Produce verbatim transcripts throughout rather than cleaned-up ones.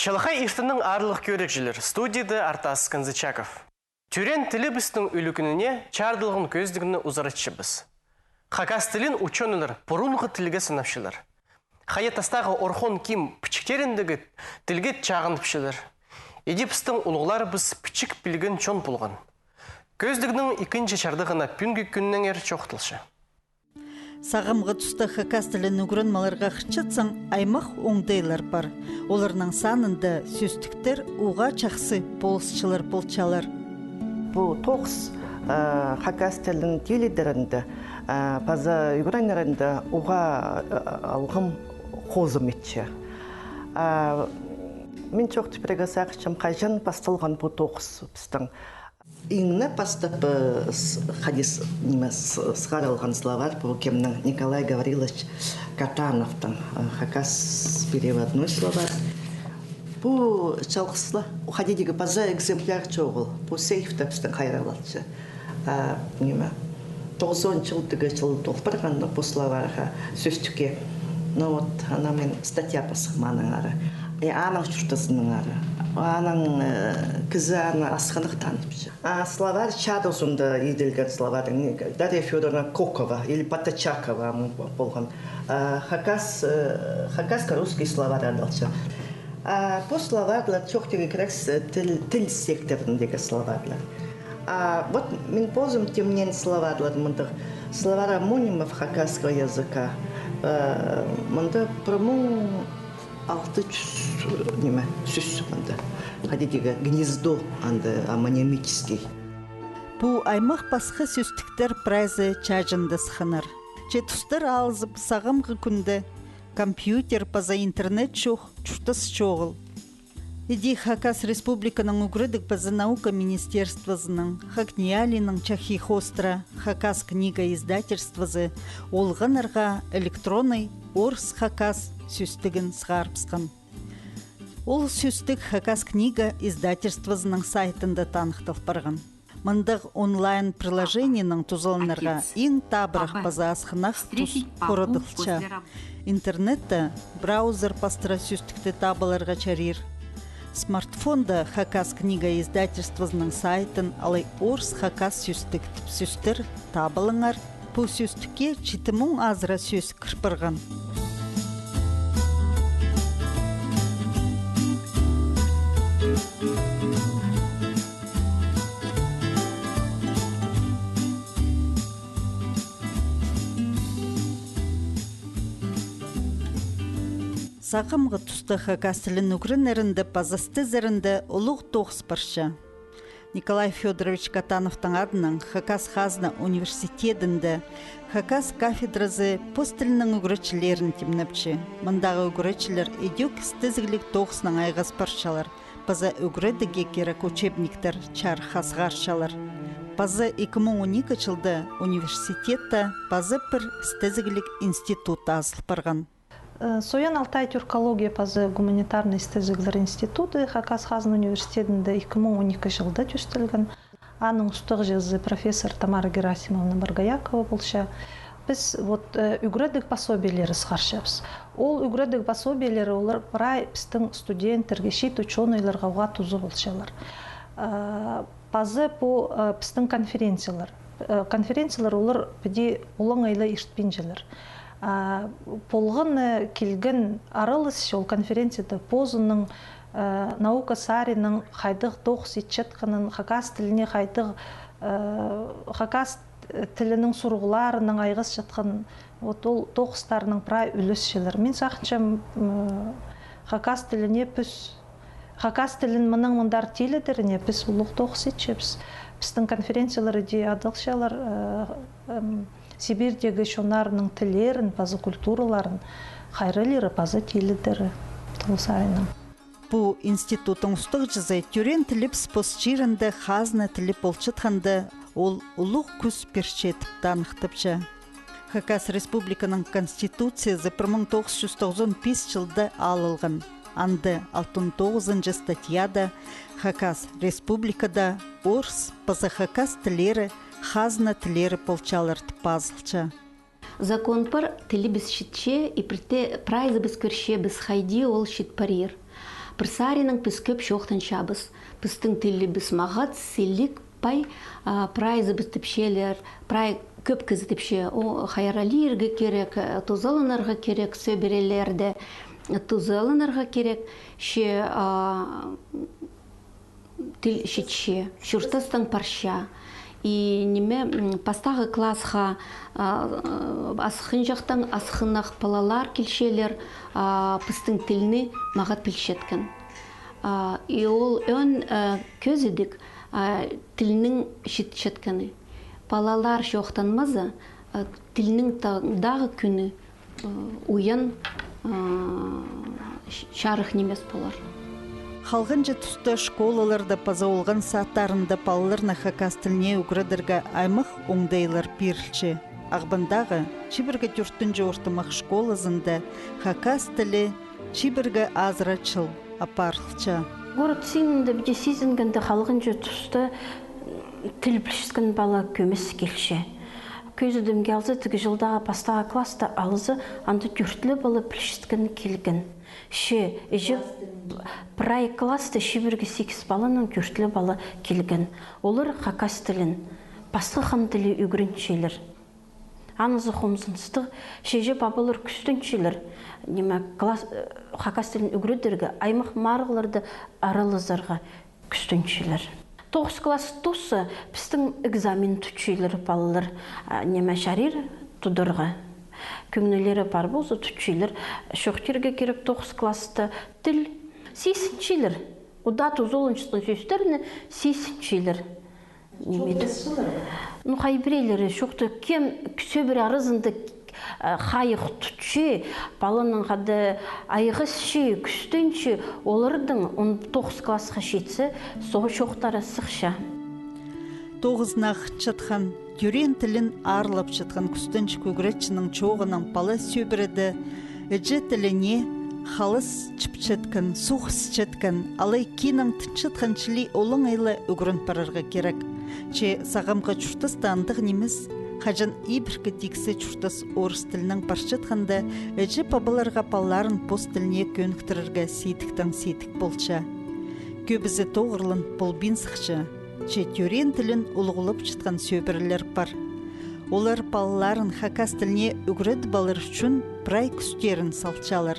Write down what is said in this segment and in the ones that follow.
Чалахай иртеннең, аарлығ кӧрігҷілер, студияда Артас Канзычаков. Тӧреен тілібістің ӱлӱкӱніне чарыдылған кӧзідігні узаратчабыс. Хакас тілін учёныйлар пурунғы тілге санапчалар. Хайа, тастағы орхон ким пічіктеріндегі тілге чағынчалар. Іди пістің улуғларыбыс пічік пілген чон полған. Кӧзідігнің ікінҷі чардығына пӱӱнгі кӱннеңер чоохталча. Сағамғы туста хакас тілін ӱгреніп аларға хынчатсаң, аймах оңдайлар пар. Оларның санында сӧстіктер уғаа чахсы полысчалар полчалар. Пу тоғыс, а, хакас тілін тилідерінде, а, паза ӱгренерінде уғаа, а, алғым хозым итче. А, мин чоохтап пирерге сағынчам, хаҷан пасталған пу тоғыс пістің. Иң не пастап, э, с-, хадис, ниме, с-, сығарылған словарь, пу кемнің, Николай Гаврилович Катановтың, э, хакас переводной словарь. Пу чалғыс ла, хайди дее паза экземпляр чоғыл. Пу сейфте пістің хайраллатча. А, ниме, тоғызон чылдығы чыл тол парғанда пу словарьға, сӧстікке. Ну вот, ана мин статья пасхам анаңар. И аның чуртазынаңар. Анаң, э, кізі аны асхынах танып. А словарь чарыдында иділген словарь, не, Дарья Фёдоровна Кокова или Поточакова, м, полған. А, хакас, э, хакасско-русский словарь адалча. А пу словарьлар чоохтирға кирек, с-, тіл, тіл секторындегі словарьлар. А вот мин позым тимнеен словарьлар мындағ: словарь омонимов хакасского языка. Э, мында пір муң алты чӱс, ниме, сӧс мында. Хайди дее гнездо анда омонимический. Пу аймах пасха сӧстіктер прайзы чааҷында сыхханнар. Че тустар алызып, сағамғы кӱнде компьютер паза интернет чох чуртас чоғыл. Іди Хакас Республиканың ӱгредіг паза наука министерствозының, ХакНИИЯЛИ-ның чахи хоостыра «Хакас книга» издательствозы олғаннарға электронный орыс-хакас сӧстігін сығарыбысхан. Ол сӧстік «Хакас книга» издательствозының сайтында таныхтал парған. Мындағ онлайн-приложениенің тузаланарға иң табырах паза асхынах тус хорадылча. Интернетте браузер пастыра сӧстікті таап аларға чарир. Смартфонда «Хакас книга» издательствозының сайтын алай «Орыс-хакас сӧстік» тіп сӧстер таап алыңар. Пу сӧстікке читі муң азыра сӧс кір парған. Сағамғы туста хакас тілін ӱгренерінде паза істезерінде улуғ тоғыс парча. Николай Фёдорович Катановтың адынаң Хакас хазна университедінде хакас кафедразы пос тілінің ӱгретчілерін тимнепче. Мындағы ӱгретчілер ідӧк істезігліг тоғыснаң айғас парчалар, паза ӱгредігге кирек учебниктер чарыхха сығарчалар. Паза ікі муң он ікі чылда университетте паза пір істезігліг институт азыл парған. Э, Союн-Алтай тюркология паза гуманитарный істезіглер институты Хакас хазна университедінде ікі муң он ікі чылда тӧстелген. Аның устағҷызы профессор Тамара Герасимовна Боргоякова полча. Піс вот, э, ӱгредіг пособиелері сығарчабыс. Ол ӱгредіг пособиелері олар прай пістің студенттерге, чиит учёныйларға уғаа туза полчалар. Э, Паза пу, э, пістің конференциялар. Э, конференциялар олар піди олаңай ла иртпинчелер. А, полған, э, килген араласчы ол конференцияда позының, э, наука саринаң хайдағ тоғыс итчеткенін, хакас тіліне хайдағ, э, хакас тілінің сурығларынаң айғасчатхан, вот ол тоғыстарынаң прай ӱлесчелер. Мин сағынчам, м, хакас тіліне піс Хакас тілін мынаң мындар тилідеріне піс улуғ тоғыс итчебіс. Пістің конференциялар іди адалчалар, э, эм, Сибирьдегі чоннарның тіллерін, паза культураларын хайраллирға, паза тилідерге. Тоғыс айның. Пу институттың устағҷызы тӧреен тілібіс пос чирінде хазна тілі полчатханда ол улуғ кӱс пирче тіп таныхтапча. Хакас Республиканың Конституциязы пір муң тоғыс чӱс тоғызон пис чылда алылған. Анда алтон тоғызынҷы статьяда Хакас Республикада орыс паза хакас тіллері хазна тіллері полчалар тіп пазылча. Закон пар, тілібіс читче, и пірте прайзыбыс кӧрчебіс, хайди ол чит парир. Пір саринаң піс кӧп чоохтанчабыс. Пістің тілібіс мағат, сіліг, пай, а, прайзыбыс тіпчелер, прай кӧп кізі тіпче, о, хайраллирға кирек, э, тузаланарға кирек, сӧбірелерде тузаланарға кирек, че, а, тіл читче, чуртастаң парча. И ниме, м, пастағы классха, а, асхынҷахтаң асхынах палалар килчелер, а, пістің тілні мағат пілчеткен. А, и ол ӧӧн, а, кӧзідік, а, тілнің читчеткені. Палалар чоохтанмаза, а, тілнің та-, тағы кӱні, э, уян, э, ч-, чарых нимес полар. Халғанҷы туста школаларда паза олған садтарында палаларны хакас тіліне ӱгредерге аймах оңдайлар пирілче. Ағбандағы чибіргі тӧртінҷі ортымах школазында хакас тілі чибіргі азыра чыл апарылча. Город синінде піди сизінгенде, халғанҷы туста тіл пілчеткен пала кӧмес килче. Кӧзідімге алза, тігі чылдағы пастағы класста алза, анда тӧрт ле пала пілчеткен килген. Че іҷе прай класста чибіргі сигіс паланаң тӧрт ле пала килген. Олар хакас тілін пасха хам тілі ӱгренчелер. Анызы хомзыныстығ, че іҷе-пабалар кӱстенчелер, ниме, класс, э, хакас тілін ӱгредерге, аймах марығларда аралазарға кӱстенчелер. Тоғыс класс тооза, пістің экзамен тутчалар палалар, а, ниме, чарир тударға. Кӧңнілері пар полза, тутчалар. Чоохтирға кирек, тоғыс класста тіл сизінчелер. Удаа тузаланчатхан сӧстерні сизінчелер. Ниме. Ну, хай піреелері чоохтап, кем сӧбіре аразында, э, хайығ тутча, паланаң хада айғасча, кӱстенче, оларның он тоғыс классха читсе, соо чоохтары сыхча. Тоғызын ағыртчатхан, тӧреен тілін аарлапчатхан кӱстенҷік ӱгретчінің чооғынаң пала сӧбіреде іҷе тіліне халас чіпчеткен, суғ ісчеткен, алай кинең тынчатхан чіли олаңай ла ӱгрен парарға кирек. Че сағамғы чуртаста андағ нимес, хаҷан ибіркі тиксі чуртас орыс тілінең парчатханда, іҷе-пабаларға палаларын пос тіліне кӧніктірерге сидіктең сидік полча. Кӧбізі тоғырлан полбин сыхча, че тӧреен тілін улуғлапчатхан сӧбірелер пар. Олар палаларын хакас тіліне ӱгредіп алар ӱчӱн прай кӱстерін салчалар.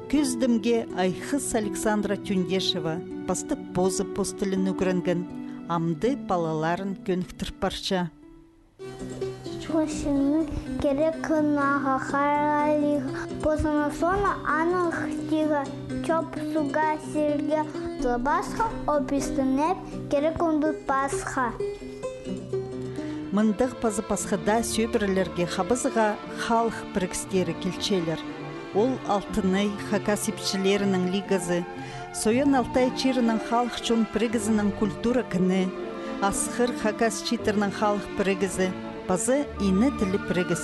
Кӧзідімге, ай хыс Александра Тюндешева пастап позы пос тілін ӱгренген, амды палаларын кӧніктір парча. Чӱчӱкнең кирек кынарға, хайраллирға, позына соонаң аның хыртирға, чоп суға сирерге, лабасха, обистенеп, кирек ундутпасха. Мындағ паза пасха даа сӧбірелерге хабазыға халых пірігістері килчелер. Ол «Алтынай» хакас ипчілерінің лигазы, Соян Алтай чирінің халых чон пірігізінің «Культура кіні», «Асхыр» хакас чииттернің халых пірігізі паза «Ине тілі» пірігіс.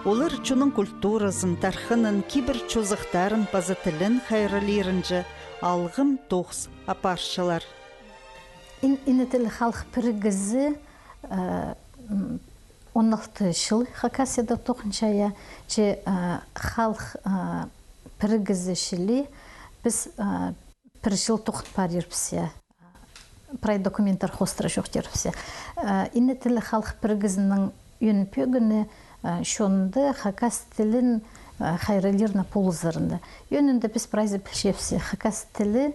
Олар чонның культуразын, тархынын, кибір чозахтарын паза тілін хайраллирынҷа алғым тоғыс апарчалар. Ин-, «Ине тілі» халых пірігізі, э, м, он алты чыл Хакасияда тоғынча, че, э, халых, э, пірігізі чіли піс, э, пір чыл тоғын парирбыс, я. Прай документтер хоостыра чоохтирбыс, я. Э, «Ине тілі» халых пірігізінің ӧӧн пӧгіні, э, чонды хакас тілін, э, хайраллирына полызарында. Ӧӧнінде піс прайзы пілчебіс, хакас тілі,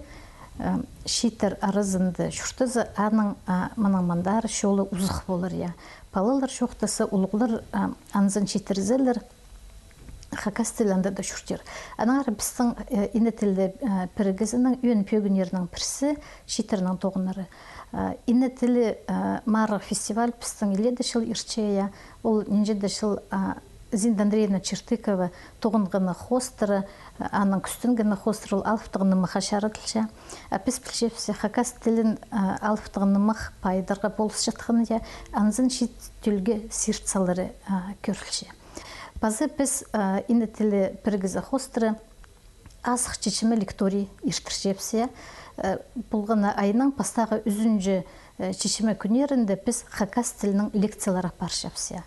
э, чииттер аразында чуртаза, аның, а, мынаң мындар чолы узах полар, я. Палалар чоохтаза, улуғлар, а, анзын читірзелер, хакас тілі анда даа чуртир. Аннаңар пістің, э, «Ине тілі», э, пірігізінің ӧӧн пӧгіннерінің пірсі — чииттернің тоғынары. Э, «Ине тілі», э, марығ фестиваль пістің илееде чыл иртче, я. Ол нинҷе-де чыл, а, Зинаида Андреевна Чертыкова тоғынғаны хоостыра, а, аның кӱстенгені хоостыра ол алыптығ нымахха чарыдылча. А піс пілчебіс, хакас тілін, а, алыптығ нымах пайдарға полысчатхан, я, анзын чиит тӧлге сирт салары, а, кӧрілче. Паза піс, а, «Ине тілі» пірігізі хоостыра азых чечіме лекторий иртірчебіс, я. Э, полған айның пастағы ӱзінҷі, э, чечіме кӱннерінде піс хакас тілінің лекциялары апарчабыс, я.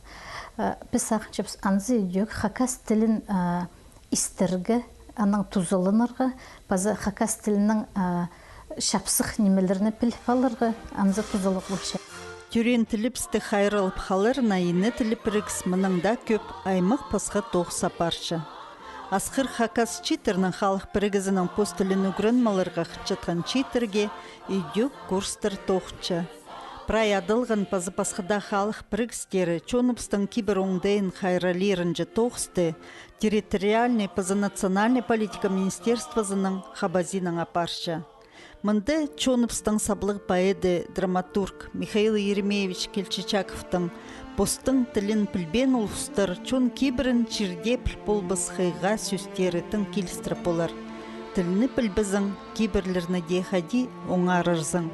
Э, піс сағынчабыс, анзы идӧк хакас тілін, э, истерге, Анаң тузаланарға, паза хакас тілінің, а, чапсых нимелерін піліп аларға, анзы тузалығ полча. Тӧреен тілібісті хайраллап халарына ине тілі пірігіс мынаң даа кӧп аймах-пасха тоғыс апарча. Асхыр хакас чииттернің халых пірігізінің пос тілін ӱгреніп аларға хынчатхан чииттерге идӧк курстар тоғынча. Прай адалған паза пасха даа халых пірігістері чоныбыстың кибір оңдайын хайраллирынҷа тоғысты территориальный паза национальный политика министерствозының хабазиинаң апарча. Мында чоныбыстың саблығ поэді, драматург Михаил Еремеевич Кильчичаковтың «Постың тілін пілбеен улустар чон кибірін чирде піл полбас» хыйға сӧстері тың килістіре полар. Тілні пілбезең, кибірлерні дее хайди оңарарзың.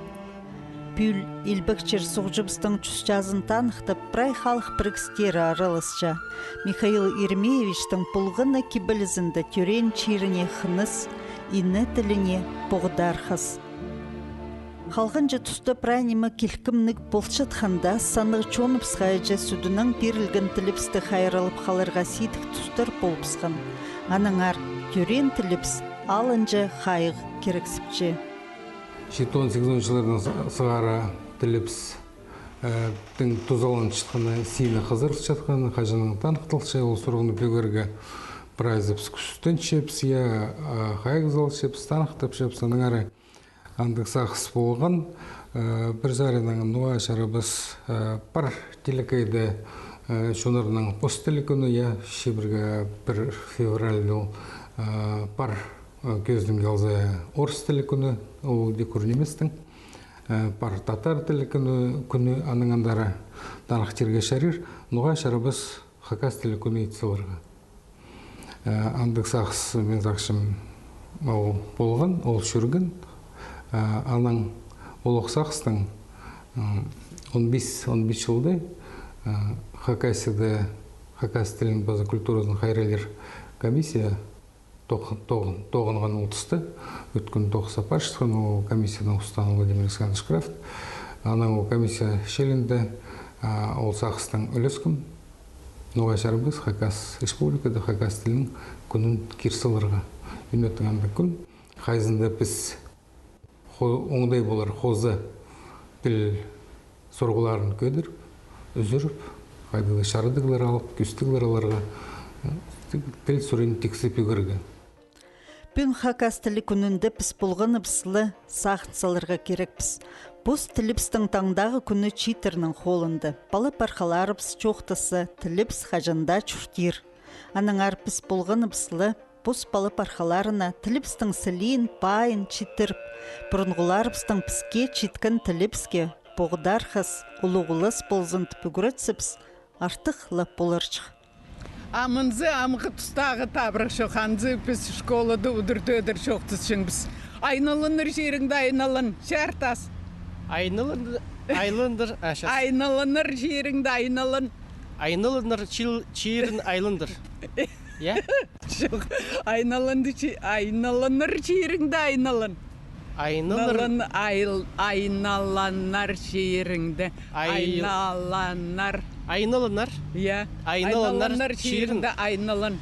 Пӱӱл Илбек чир суғҷыбыстың чӱс чазын таныхтап, прай халых пірігістері араласча. Михаил Еремеевичтің полған на кибелізінде тӧреен чиріне хыныс, ине тіліне поғдархас. Халғанҷы туста прай ниме килкімніг полчатханда, саннығ чоныбысха іҷе сӱдінең пирілген тілібісті хайраллап халарға сидік тустар полыбысхан. Аннаңар тӧреен тілібіс алынҷа хайығ кирексіпче. Читон сигізон чыллардаң сы-, сығара тілібіс, э, тың тузаланчатханы, сині хызырылчатханы, хаҷаннаң таныхталча, ол сурығны пӧгерге прайзыбыс кӱстенчебіс, я, э, хайығ салчабыс, таныхтапчабыс, аннаңар андағ сағыс полған, э, пір саринаң ноға чарабас, э, пар телекейде, э, чоннарның пос тілі кӱні, я, чибіргі пір февраль ол, э, пар Кӧзідімге алза, орыс тілі кӱні, ол дее кӱр нимес тың. Пар татар тілі кӱні, кӱні, аның андар таныхтирға чарир, ноға чарабас хакас тілі кӱні ит саларға. Андағ сағыс, мин сағынчам, ол полған, ол чӧрген. Анаң ол ох сағыстаң он пис, он пис чылда Хакасияда хакас тілін паза культуразын хайраллир комиссия тоғынған ол туста, ӧткін тоғыс апарчатхан, ол комиссияның устааны Владимир Александрович Крафт. Анаң ол комиссия чылында ол сағыстаң ӱлескем, ноға чарабас Хакас Республикада хакас тілінің кӱнін кир саларға. Ӱнеттің андағ кӱн, хайзында піс оңдай полар хоза тіл сурығларын кӧдіріп, ӱзӱріп, хайдағ-да чарадығлар алып, кӧстіглер аларға, тіл сурығын тиксіп ӱгренерге. Пӱӱн хакас тілі кӱнінде піс полғаныбыс ла сағын саларға кирекпіс. Пос тілібістің таңдағы кӱні чииттернің холында. Пала-пархаларыбыс чоохтасса, тілібіс хаҷан даа чуртир. Аннаңар піс полғаныбыс ла пос пала-пархаларына тілібістің сілиин, пайын читіріп, пурунғыларыбыстың піске читкен тілібіске поғдархас, улуғлас ползын тіп ӱгретсебіс, артых ла поларҷых. А мынзы амғы тустағы табырах чох, анзы піс школада удур-тӧдір чоохтасчаңбыс. Айналанар чиріңде айналан, чартас. Айналан-, айландыр, а, щас. Айналанар чиріңде айналан. Айналанар чил-, чирін айландыр. Я? Чох, айналанды чи-, айналанар чиріңде айналан. Айналар. Налан-, айл-, айналанар чиріңде. Ай-, айналанар. Айналанар? Я. Айналанар. Айналанар чирін. Чиріңде айналан.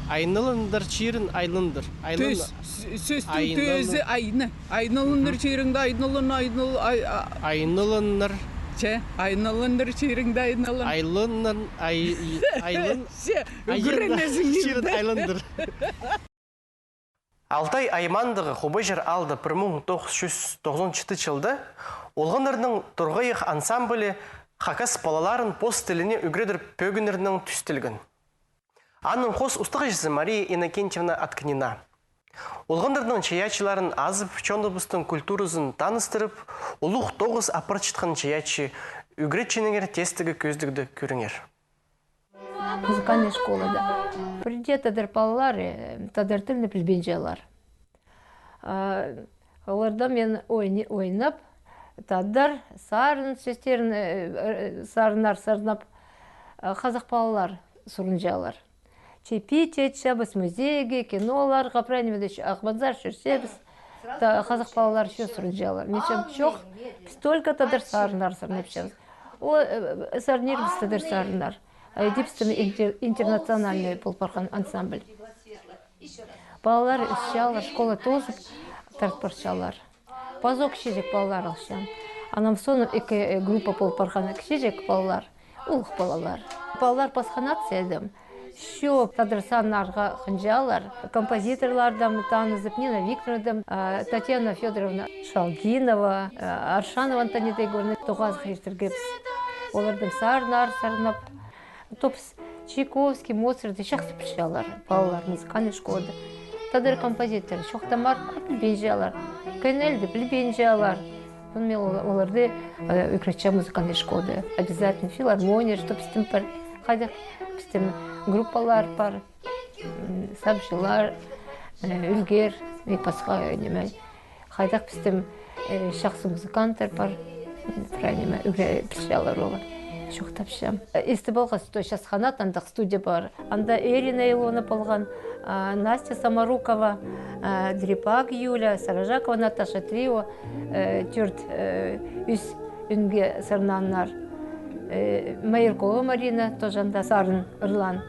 Айналанар чирін айландыр. Айлан-, тӧс, с-, сӧстің айнала-, тӧзі айны. Айналанар, мгм, чиріңде айналан, айнал-, ай-, а-, айналанар. Че, айналанар чиріңде айналан. Айланнан, ай-, и-, айлан-, че, айналанар ӱгренезің чирін ирде. Айландыр. Алтай аймаандағы Хубаҷар аалда пір муң тоғыс чӱс тоғызон читі чылда олғаннарның «Торғайах» ансамблі хакас палаларын пос тіліне ӱгредер пӧгіннернең тӱстелген. Аның хоос устағҷызы Мария Иннокентьевна Откнина. Олғаннарның чайаачыларын азып, чоныбыстың культуразын таныстырып, улуғ тоғыс апарчатхан чайаачы ӱгретчінеңер тестігі кӧзідігде кӧріңер. Музыкальная школада. Пірдее тадар палалары, э, тадар тілні пілбинчелер. А, оларда мин ойны-, ойнап, тадар сарын сӧстерін, э, э, сарыннар сарнап, а, хазах палалар сурынчалар. Че пит чӧрчебіс музейге, киноларға, прай нимеде, Ағбанзар чӧрчебіс. Та, хазах палалар чӧр сурынчалар. Мин чам чох, піс только тадар сарыннар сарнапчабыс. О, э, сарнирбыс тадар сарыннар. Э, дипстің интер-, интернациональный пол парған ансамбль. Палалар ӧсчелер, школа тоозып, тарт парчалар. Пазох кічіҷек палалар алчам. Анаң соонда ікі, э, группа пол парған: кічіҷек палалар, улуғ палалар. Палалар пасха нациядаң. Чоох тадар саннарға хынчалар. Композиторлардаң танызып, Нина Викторовнадаң, а, Татьяна Фёдоровна Шалгинова, а, Аршанова Антонида Егоровна тоғазығ иртіргебіс. Олардаң сарыннар сарнап, то піс Чайковский, Моцарт чахсы пілчелер палалар музыкальный школада. Тадар композитор чоохтамар, пілбинчелер. Кӧнелді пілбинчелер. Пу мин ол-, оларны, э, ӱгретчем музыкальный школада. Обязательно филармония, что пістің пар, хайдағ пістің группалар пар, м, сабынҷылар, э, ӱлгер, и пасха, э, ниме. Хайдағ пістің, э, чахсы музыканттар пар, м, прай ниме, ӱгре-, пілчелер олар. Чоохтапчам. Э, истіп алғас, то «Час ханат», андағ студия пар. Анда Ирина Илонова полған, а, Настя Самарукова, а, Дрипак Юля, Саражакова Наташа, трио, э, тӧрт, э, ӱс ӱнге сарнааннар. Э, Майыркова Марина тоже анда сарын ырлаан.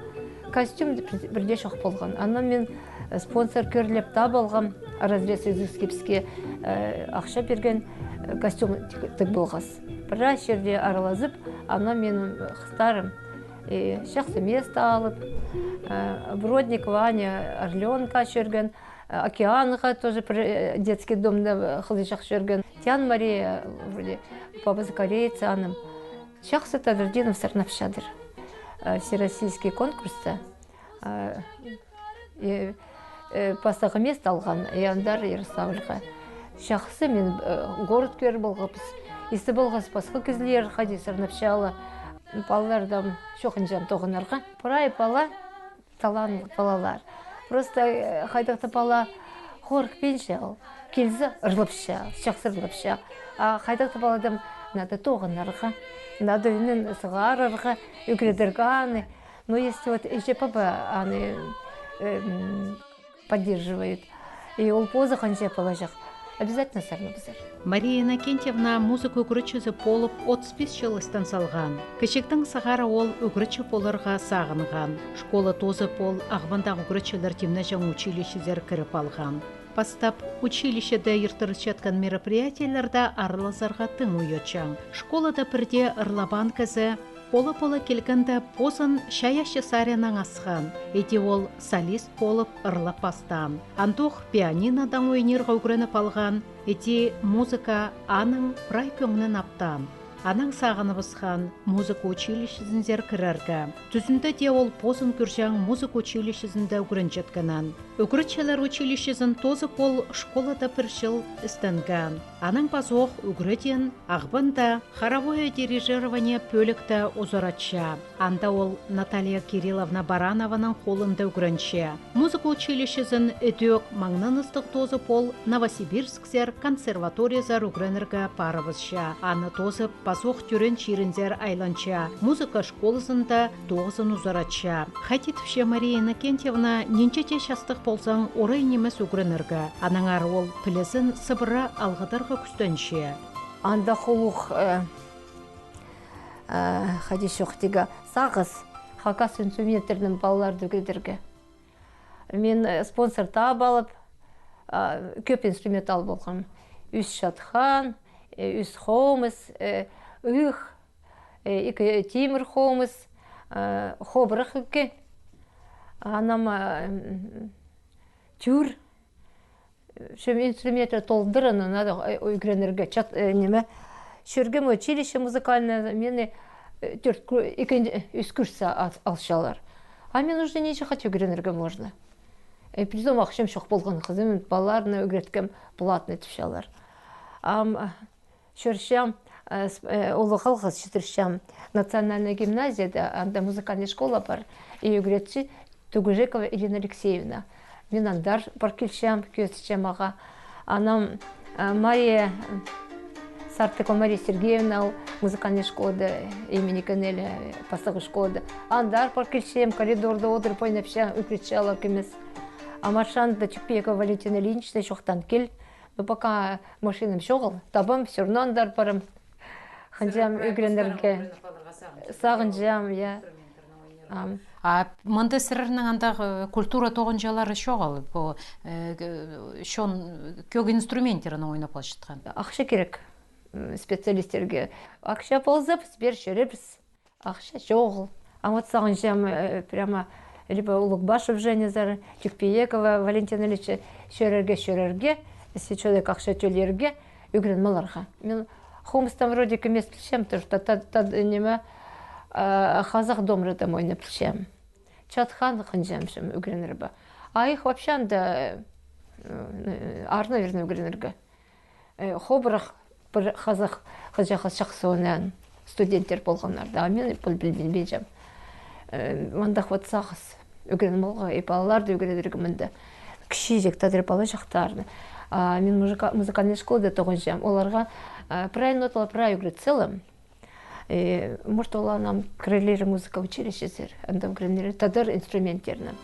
Костюм пір-, пірдее чох полған. Анаң мин, э, спонсор кӧріп таап алғам, «Разрез изыскипске», э, ахча пирген, э, костюм тік-, тік полғас. Прай чирде аралазып, анаң минің хыстарым, э, чахсы место алып, э, Бродник Ваня «Орлёнка» чӧрген, э, «Океанға» тоже пір, э, детский домда, э, хылыҷах чӧрген. Тян Мария, э, вроде пабазы кореец аның. Чахсы тадар динов сарнапчадыр, э, всероссийский конкурста. Э, э, э, пастағы место алған, и андар Ярославльға. Чахсы, мин, э, город кӧріп алғабыс. Истіп алғабыс, пасха кізілер хайди сарнапчалар. Палалардаң чоохтанчам тоғынарға. Прай пала талантлығ палалар. Просто, э, хайдағ-да пала хорыхпинча ол. Килзе, ырлапча, чахсы ырлапча. А хайдағ-да паладаң надо тоғынарға, надо ӱнін сығарарға, ӱгредерге аны. Но если вот иҷе-паба аны, эм, поддерживают, и ол позы хынча поларҷых, обязательно сарнабызар. Мария Иннокентьевна музыка ӱгретчізі полып отыс пис чыл істен салған. Кічігдең сығара ол ӱгретчі поларға сағынған. Школа тоозып, ол Ағбандағы ӱгретчілер тимнеҷең училищезер кіріп алған. Пастап училищеде иртірілчеткен мероприятиелерде араласарға тың уйатчаң. Школада пірдее ырлабаан кізі, ола-пола килгенде, позын чайаачы саринаң асхан. Іди ол солист полып ырлап пастаан. Андох пианинодаң ойнирға ӱгреніп алған. Іди музыка аның прай кӧңнін аптаан. Анаң сағыныбысхан музыка училищезінзер кірерге. Тӱзінде дее ол позын кӧрҷең музыка училищезінде ӱгренчеткенін. Ӱгретчілер училищезін тоозып, ол школада пір чыл істенгеен. Анаң пазох ӱгредіен Ағбанда хоровое дирижирование пӧлікте узаратча. Анда ол Наталья Кирилловна Баранованың холында ӱгренче. Музыка училищезін ідӧк маңнаныстығ тоозып, ол Новосибирск сер консерваториязар ӱгренерге парыбысча. Аны тоозып, пазох тӧреен чирінзер айланча, музыка школазында тоғызын узаратча. Хайди тіпче Мария Иннокентьевна, нинҷе дее частығ ползаң, орай нимес ӱгренерге. Аннаңар ол пілізін сыбыра алғыдарға кӱстенче. Андағ улуғ, э, э, хайди чоохтирға, сағыс, хакас инструменттерінең палаларды ӱгредерге. Мин, э, спонсор таап алып, а, кӧп инструмент алып алғам. Ӱс чатхан, э, ӱс хомыс, э, ыых, э, ікі тимір хомыс, э, хобырах ікі. Анам, а, м, тӱр. Чӧм инструменттер толдыраны надо, э, ӱгренерге, чат-, э, ниме. Чӧргем училище музыкальное, мені, э, тӧрт кӱ-, ікінҷі, э, ӱс курсха ал-, алчалар. А мин уже нинҷе хати ӱгренерге можно. Э, притом ахчам чох полған хызым, палаларны ӱгреткем платный тіпчелер. Ам, а, чӧрчем, э, с-, э, улуғ алғыс читірчем национальная гимназияда, анда музыкальная школа пар, и ӱгретчі Тугужекова Ирина Алексеевна. Мин андар пар килчем, кӧзітчем ағаа. Анам, э, Мария, Сартыкова Мария Сергеевна, ол музыкальная школада, имени Кеннеля, пастағы школада. Андар пар килчем, коридорда одырып ойнапчам, ӱгретче алар кӧмес. А Маршанда Чукпекова Валентина Ильинична, чоохтан кил. Ну, пока машинам чоғыл, табам, всё равно андар парам. Хынчам ӱгренерге. Сағынчам, я. А мында сірернің андағ, э, культура тоғынҷылары чоғыл, пу, э, к-, чон кӧг инструменттерінең ойнап алчатхан? Ахча кирек, м, специалистерге. Ахча полза, піс пеер чӧрербіс. Ахча чоғыл. А вот сағынчам, э, прямо либо Улугбашев Женязар, Тюкпиекова Валентина Ильича, чӧрерге, чӧрерге, если чолек ахча тӧлирге, ӱгреніп аларға. Мин хомыстаң вроде кӧмес пілчем, то что та, та, ниме, а, хазах домрадаң ойнап пілчем. Чатхан хынчам чым ӱгренерге. А их вообще анда, э, аар, наверное, ӱгренерге. Э, хобырах пір хазах хыҷағас чахсы ойнаан студенттер полғаннар. А мин піл-, піл-, пілбинчем. Э, мында вот сағыс ӱгреніп аларға, и палаларды ӱгренерге мында. Кічіҷек тадар палаҷахтарны. А мин музыка-, музыкальный школада тоғынчам. Оларға, э, прай ноталар, прай ӱгрет салам. Э, мурт оланым Крылья музыка училищезер, анда ӱгренерлер тадар инструменттерні.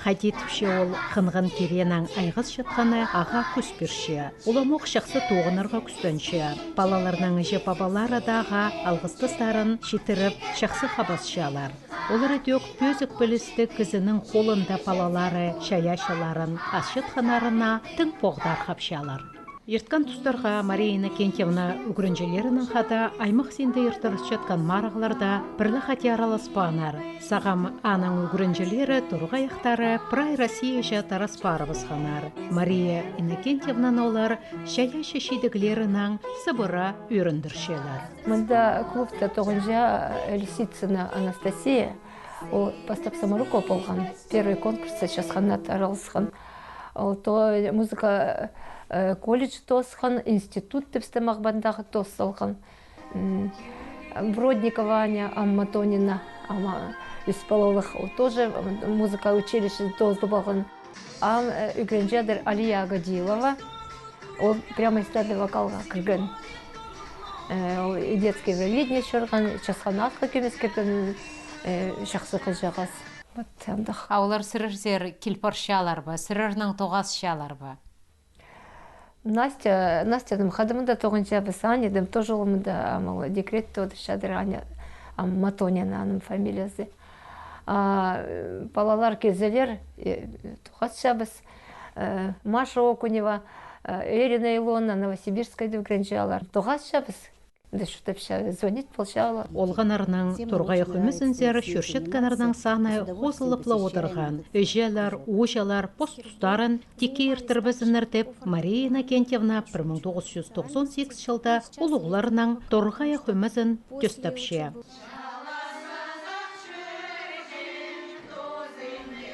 Хайди тіпче ол, хынған киренең айғасчатханы ағаа кӱс пирче. Уламох чахсы тоғынарға кӱстенче. Палаларның іҷе-пабалары даа ағаа алғыстастарын читіріп, чахсы хабасчалар. Олар ідӧк пӧзік пілістіг кізінің холында палалары чайаачыларын асчатханнарына тың поғдархапчалар. Ирткен тустарға Мария Иннокентьевна ӱгренҷілерінең хада аймах синде иртірілчеткен марығларда пір ле хати араласпааннар. Сағам аның ӱгренҷілері, турғайахтары прай Россияҷа тараспарыбысханнар. Мария Иннокентьевнаны олар чайаачы чидіглерінең сыбыра ӧріндірчелер. Мында клубта тоғынҷа Лисицына Анастасия. Ол пастап Самарукова полған, первый конкурсха часханат араласхан. Ол то музыка, э, колледж тоосхан, институт тіп сте Мағбандағы тоос салған. М, Бродникова Аня, ам Матонина, ам ӱс палалығ, ол тоже музыка училищезін тоозып алған. Ам, э, ӱгренҷедір Алия Агадилова. Ол прямо эстрадный вокалға кірген. Э, ол и детское Евровидение чӧрген, часханатха кӧмес кірген, э, чахсы хыҷағас. Вот андағ. А олар сірерзер кил парчалар ба, сірернең тоғасчалар ба? Настя, Настяның хада мында тоғынчабыс, Аняның тоже ол мында, ам ол декретте одырчадыр, Аня, ам Матонина аның фамилиязы. А, э, палалар килзелер, э, тоғасчабыс. Э, Маша Окунева, э, Эрина Илона, Новосибирскайда ӱгренче алар. Тоғасчабыс. Да что вообще звонить полча алар. Олғаннарның турғай хомызынзар чӧрчеткеннернің саны хозылып ла одырған. Іҷелер, ууҷалар пос тустарын тикке иртірбезіннер тіп, Мария Иннокентьевна пір муң тоғыс чӱс тоғызон сигіс чылда улуғларның турғай хомызын тӧстепче.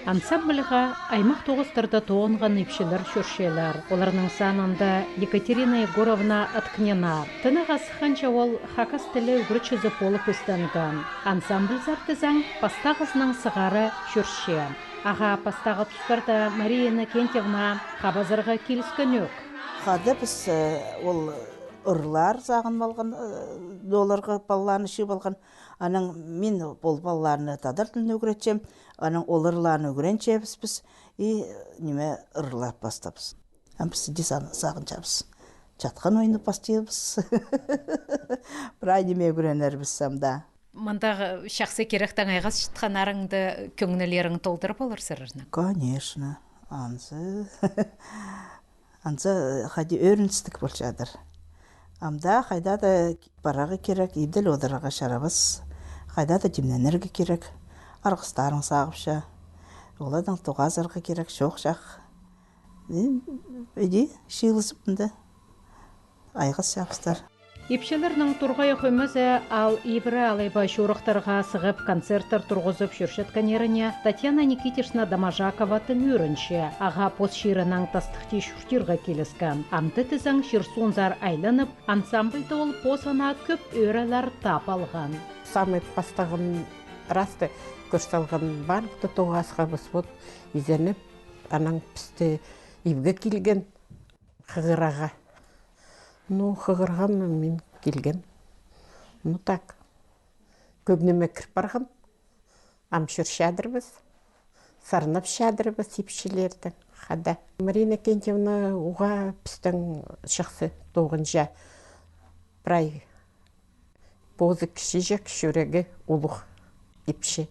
Ансамбльға аймах тоғыстарда тоғынған ипчілер чӧрчелер. Оларның санында Екатерина Егоровна Откнина. Тынағас хынча ол хакас тілі ӱгретчізі полып істенген. Ансамбльзар тізең, пастағызынаң сығара чӧрче. Ағаа пастағы тустарда Мария Иннокентьевна хабазарға киліскен ӧк. Хада піс, э, ол ырлар сағын алған, э, оларға палаларны чыып алған. Анаң мин ол палаларны тадар тілін ӱгретчем, анаң ол ырларны ӱгренчебіс піс, и, ниме, ырлап пастабыс. Ам піс іди сағынчабыс. Чатхан ойны пастабыс. Прай ниме ӱгренербіс ам даа. Мындағы чахсы киректең айғасчатханнарыңда кӧңнілерің толдыр полар сірернің? Конечно. Анзы. Анзы, э, хайди ӧріністіг полчадыр. Ам даа хайда-да парарға кирек, ибділ одырарға чарабас. Хайда-да тимненерге кирек. Арғыстарың сағыпча. Оладаң тоғазарға кирек, чоохчах. Э, іди, чыылызып мында. Айғасчабыстар. Ипчілернің турғай хомызы ал ибіре алай ба чорыхтарға сығып, концерттер турғызып чӧрчеткеннеріне Татьяна Никитична Доможакова тың ӧрінче. Ағаа пос чирінең тастыхти чуртирға киліскен. Амды тізең чир-суунзар айланып, ансамбльда ол позына кӧп ӧрелер таап алған. Самый пастағын расты кӧр салған, барлыхты тоғасхабыс, вот, изеніп, анаң пісті ибге килген. Хығырарға. Ну, хығырғам мин килген. Ну, так. Кӧңніме кір парған. Ам чӧрчадырбыс. Сарнапчадырбыс ипчілердең хада. Марина Иннокентьевна уғаа пістең чахсы тоғынҷа. Прай позы кічіҷек, чӱрегі улуғ ипчі.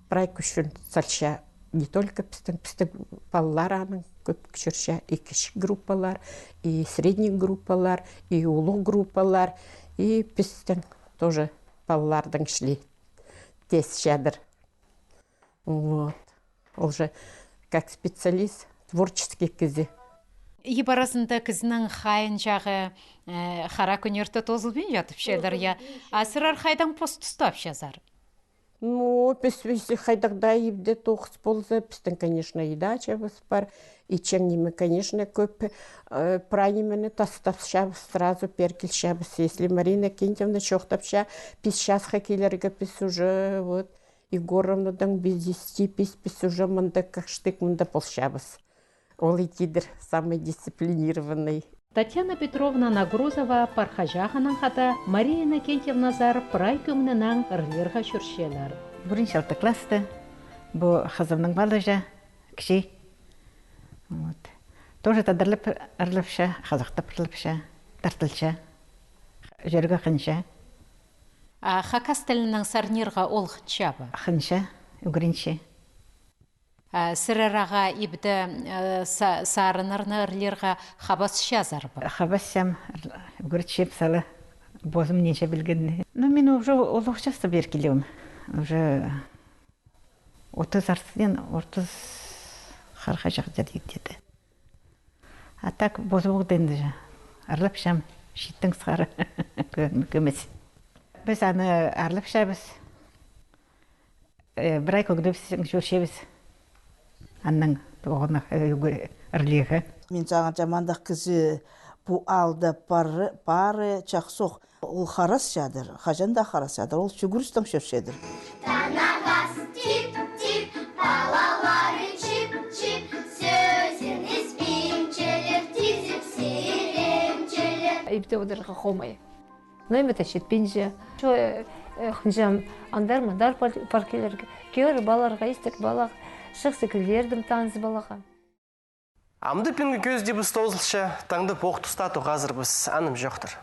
Прай кӱчӱн салча не только пістің, пістің палалар аның кӧп кӧрче, и кічіг группалар, и средний группалар, и улуғ группалар, и пістің тоже палаларның ішлі тес чадыр. Вот. Ол же как специалист, творческий кізі. Иб аразында кізінің хайынҷағы, э, хара кӱннерде тоозылбин чатып чӧрер, я. А сірер хайдаң пос тустапчазар? Ну, піс, піс хайдағ даа ибде тоғыс полза, пістің, конечно, и дачабыс пар, и чаң ниме, конечно, кӧп, э, прай нимені тастапчабыс, сразу пеер килчебіс. Если Марина Кентьевна чоохтапча, пис часха килерге, піс уже, вот, Егоровнадаң без десяти пис, піс уже мында, как штык, мында полчабыс. Ол итидір самый дисциплинированный. Татьяна Петровна Нагрузова пархаҷағынаң хада Мария Иннокентьевназар прай кӧңнінең ырлирға чӧрчелер. Пірінҷі алты класста, пу хызымның палаҷа, кічіг. Вот. Тоже тадарлап ырлапча, хазахтап ырлапча, тартылча, чӧрерге хынча. А хакас тілінең сарнирға ол хынча ба? Хынча, ӱгренче. А сірер ағаа ибде, э, са-, сарыннарны ырлирға хабасчазар ба? Хабасчам, ӱгретчем сала, позым нинҷе пілгенні. Ну, мин уже улуғ часта пеер килем. Уже отыс артын, отыс харғаҷах деді. А так, позым уғденді же. Ырлапчам, читтең сығара кӧ-, кӧмес. Піс аны ырлапчабыс. Э, прай кӧңнібіс чӧрчебіс. Аннаң тоғынарға, э, ырлирға. Мин сағынчам, андағ кізі пу аалда пары, пары чахсы ох. Ол харасчадыр, хаҷан даа харасчадыр, ол чӱгӱрістең чӧрчедір. Танабас тип-тип, палалары чип-чип, сӧзін іспинчелер, тизіп сииренчелер. Ибде одырарға хомай. Ноо ниме дее читпинче. Чо, э, э, хынчам андар-мындар пар-, пар килерге. Кӧріп аларға, истіг паларға, чахсы килердім таныс паларға. Амды пӱӱнгі кӧзідібіс тоозылча, таңда пу ох туста тоғазарбыс, анымҷохтар.